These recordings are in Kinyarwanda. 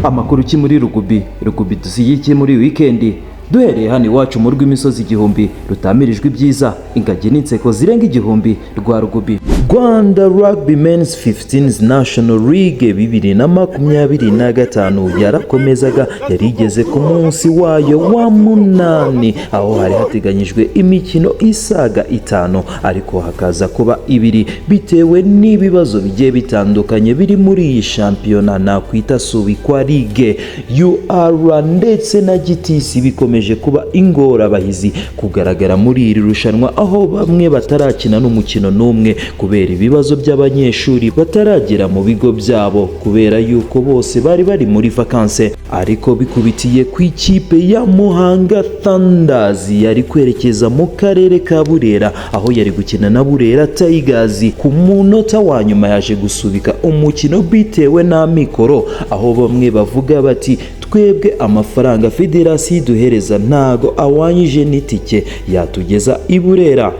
Amakuru ki muri rugby? Rugby dusigiye muri wikendi, duhereye hano iwacu mu rw'imisozi igihumbi rutamirijwe ibyiza, ingagi n'inseko zirenga 1000 rwa rugby. Rwanda Rugby Men's 15 National League 2025 yarakomezaga, yari igeze ku munsi wayo wa munani, aho hari hateganyijwe imikino isaga itanu, ariko hakaza kuba ibiri bitewe n'ibibazo bigiye bitandukanye biri muri iyi shampiyona nakwita subikwa. Ligue UR ndetse na GTC bikomeje kuba ingorabahizi kugaragara muri iri rushanwa, aho bamwe batarakina n'umukino n'umwe kubera ibibazo by'abanyeshuri bataragera mu bigo byabo, kubera yuko bose bari bari muri vacances. Ariko bikubitiye ku ikipe ya Muhanga Thunders yari kwerekeza mu karere ka Burera, aho yari gukina na Burera Tigers, ku munota wa nyuma yaje gusubika umukino bitewe n'amikoro, aho bamwe bavuga bati: "Twebwe amafaranga federasiyo iduhereza ntago awanyije n'itike yatugeza i Burera."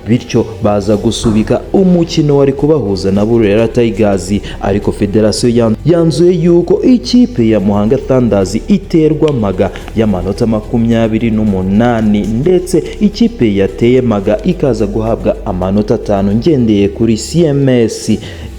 Bityo baza gusubika umukino wari kubahuza na Burera Tigers, ariko federasiyo yanzuye yuko ikipe ya Muhanga Thunders iterwa mpaga y'amanota 28, ndetse ikipe yateye mpaga ikaza guhabwa amanota 5, ngendeye kuri CMS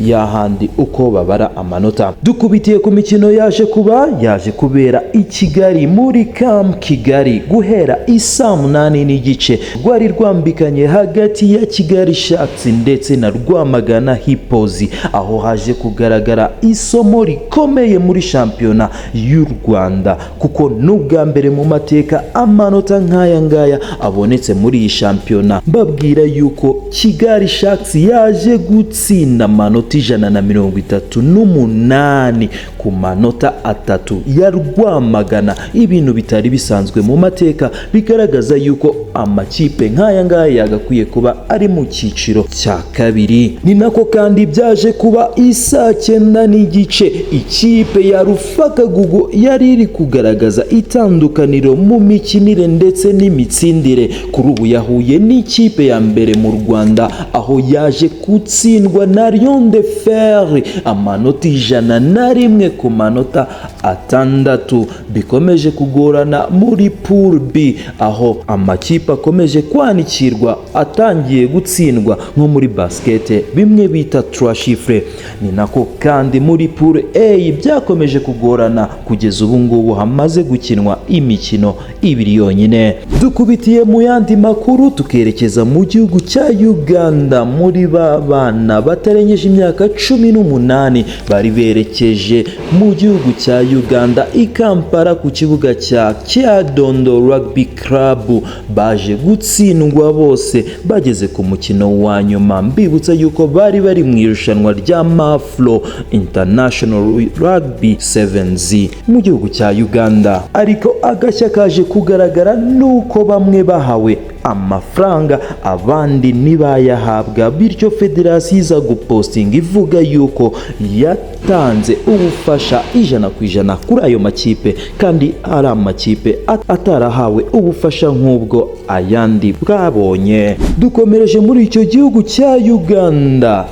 y'ahandi uko babara amanota. Dukubitiye ku mikino yaje kuba, yaje kubera i Kigali muri Camp Kigali guhera isaa 8:30, rwari rwambikanye hagati ya Kigali Sharks ndetse na Rwamagana Hippos, aho haje kugaragara isomo rikomeye muri shampiyona y'u Rwanda, kuko n'ubwa mbere mu mateka amanota nk'aya ngaya abonetse muri iyi shampiyona. Mbabwira yuko Kigali Sharks yaje gutsinda amanota 138 ku manota 3 ya Rwamagana, ibintu bitari bisanzwe mu mateka, bigaragaza yuko amakipe nk'aya ngaya yagakwiye kuba ari mu cyiciro cya kabiri. Ni nako kandi byaje kuba isaa 9:30, ikipe ya Rufakagugu yari iri kugaragaza itandukaniro mu mikinire ndetse n'imitsindire, kuri ubu yahuye n'ikipe ya mbere mu Rwanda, aho yaje gutsindwa na Lion de Fer amanota 101 ku manota 6. Bikomeje kugorana muri Pool B, aho amakipe akomeje kwanikirwa, atangiye gutsindwa nko muri basket bimwe bita trois chiffres. Ni nako kandi muri Pool A byakomeje kugorana, kugeza ubu ngubu hamaze gukinwa imikino ibiri yonyine. Dukubitiye mu yandi makuru, tukerekeza mu gihugu cya Uganda, muri ba bana batarengeje imyaka 18 bari berekeje mu gihugu cya Uganda i Kampala ku kibuga cya Kyadondo Rugby Club, baje gutsindwa bose bageze ku mukino wa nyuma. Mbibutsa yuko bari bari mu irushanwa rya Maflo International Rugby Sevens mu gihugu cya Uganda. Ariko agashya kaje kugaragara nuko bamwe bahawe amafaranga, abandi ntibayahabwa, bityo federasiyo iza gupostinga ivuga yuko yatanze ubufasha 100% kuri ayo makipe, kandi ari amakipe atarahawe ubufasha nk'ubwo ayandi bwabonye. Dukomereje muri icyo gihugu cya Uganda,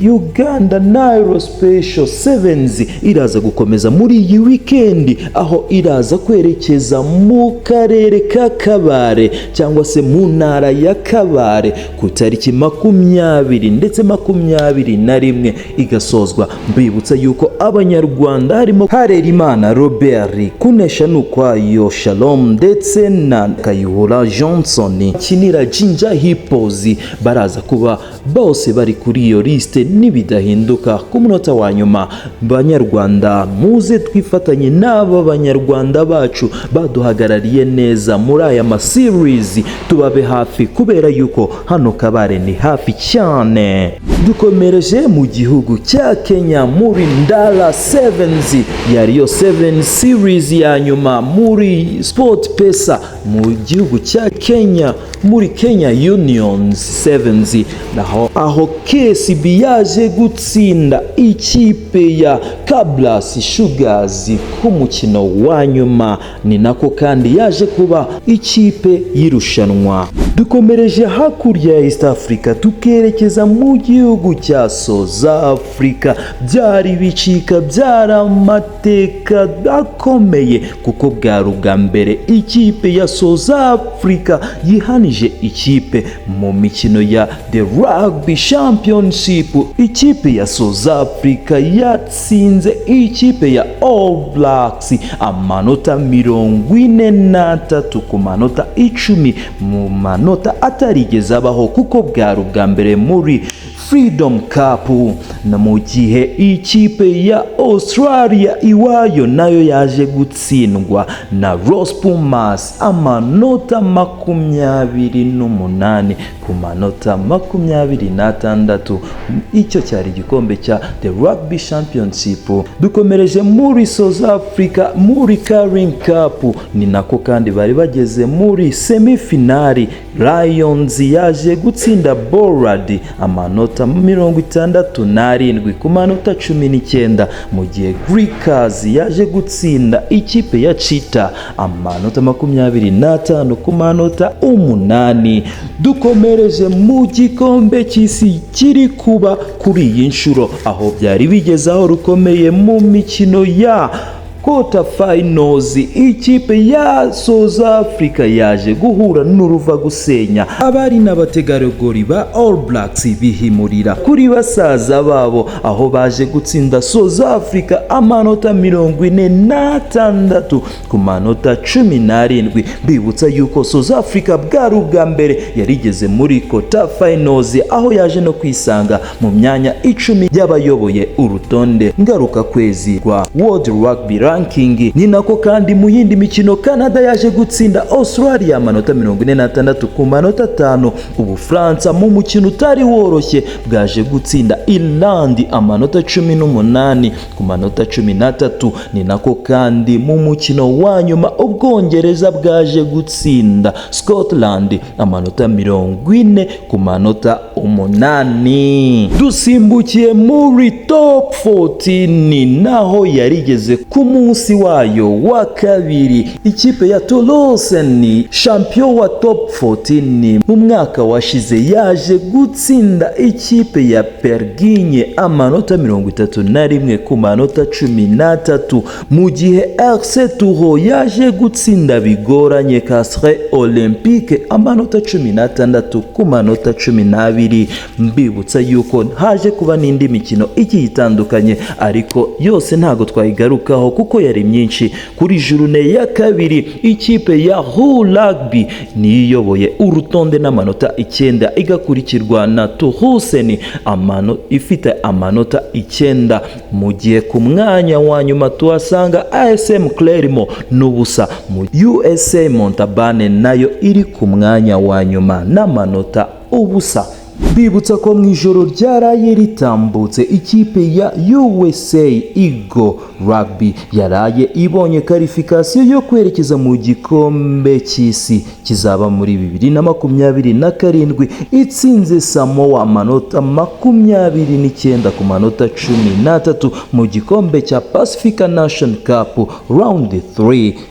Uganda Nile Special Sevens iraza gukomeza muri iyi wikendi, aho iraza kwerekeza mu karere ka Kabare cyangwa se mu ntara ya Kabare ku tariki 20 ndetse 21 igasozwa. Mbibutsa yuko Abanyarwanda harimo Harerimana Robert, Kunesha Nukwayo Shalom ndetse na Kayihura Johnson kinira Jinja Hippos baraza kuba bose bari kuri iyo liste nibidahinduka ku munota wa nyuma. Banyarwanda, muze twifatanye n'aba Banyarwanda bacu baduhagarariye neza muri aya ma series, tubabe hafi kubera yuko hano Kabare ni hafi cyane. Dukomereje mu gihugu cya Kenya muri Ndala Sevens, yariyo Seven Series ya nyuma muri Sport Pesa mu gihugu cya Kenya, muri Kenya Union. Champions Sevens, naho aho KCB yaje gutsinda ikipe ya Kabras Sugars ku mukino wa nyuma. Ni nako kandi yaje kuba ikipe y'irushanwa. Dukomereje hakurya ya East Africa, tukerekeza mu gihugu cya South Africa. Byari bicika, byari amateka akomeye, kuko bwari ubwa mbere ikipe ya South Africa yihanije ikipe mu mikino ya The Rugby Championship. Ikipe ya South Africa yatsinze ikipe ya All Blacks amanota 43 ku manota 10, mu manota atarigeze abaho, kuko bwari ubwa mbere muri Freedom Cup. Na mu gihe ikipe ya Australia iwayo nayo yaje gutsindwa na Los Pumas amanota 28 ku manota 26. Icyo cyari igikombe cya The Rugby Championship. Dukomereje muri South Africa muri Carling Cup, ni nako kandi bari bageze muri semifinali. Lions yaje gutsinda Boland amanota 67 ku manota 19, mu gihe Griquas yaje gutsinda ikipe ya Cheetah amanota 25 ku manota 8. Dukomereje mu gikombe cy'isi kiri kuba kuri iyi nshuro, aho byari bigeze aho rukomeye mu mikino ya quarter finals. Ikipe ya South Africa yaje guhura n'uruva gusenya. Abari n'abategarugori ba All Blacks bihimurira kuri basaza babo, aho baje gutsinda South Africa amanota 46 ku manota 17. Bibutsa yuko South Africa bwari ubwa mbere yarigeze muri quarter finals, aho yaje no kwisanga mu myanya 10 y'abayoboye urutonde ngaruka kwezi rwa World Rugby Ranking. Ni nako kandi mu yindi mikino, Canada yaje gutsinda Australia amanota 46 ku manota 5. Ubufaransa mu mukino utari woroshye bwaje gutsinda Irland amanota 18 ku manota 13. Ni nako kandi mu mukino wa nyuma Ubwongereza bwaje gutsinda Scotland amanota 40 ku manota 8. Dusimbukiye muri Top 14, naho yarigeze ku munsi wayo wa kabiri. Ikipe ya Toulouse, ni champion wa Top 14 mu mwaka washize, yaje gutsinda ikipe ya Pergine amanota 31 ku manota 13, mu gihe RC Toulon yaje gutsinda bigoranye Castres Olympique amanota 16 ku manota 12. Mbibutsa yuko haje kuba n'indi mikino igiye itandukanye, ariko yose ntago twayigarukaho kuko yari myinshi. Kuri journée ya kabiri, ikipe ya Rugby niyo iyoboye urutonde n'amanota 9, igakurikirwa na Toulouse ifite amanota 9, mu gihe ku mwanya wa nyuma tuhasanga ASM Clermont n'ubusa, mu USA Montauban nayo iri ku mwanya wa nyuma n'amanota 0. Bibutsa ko mu ijoro ryaraye ritambutse, ikipe ya USA Eagle Rugby yaraye ibonye qualification yo kwerekeza mu gikombe cy'isi kizaba muri 2027, itsinze Samoa amanota 29 ku manota 13 mu gikombe cya Pacific Nation Cup round 3.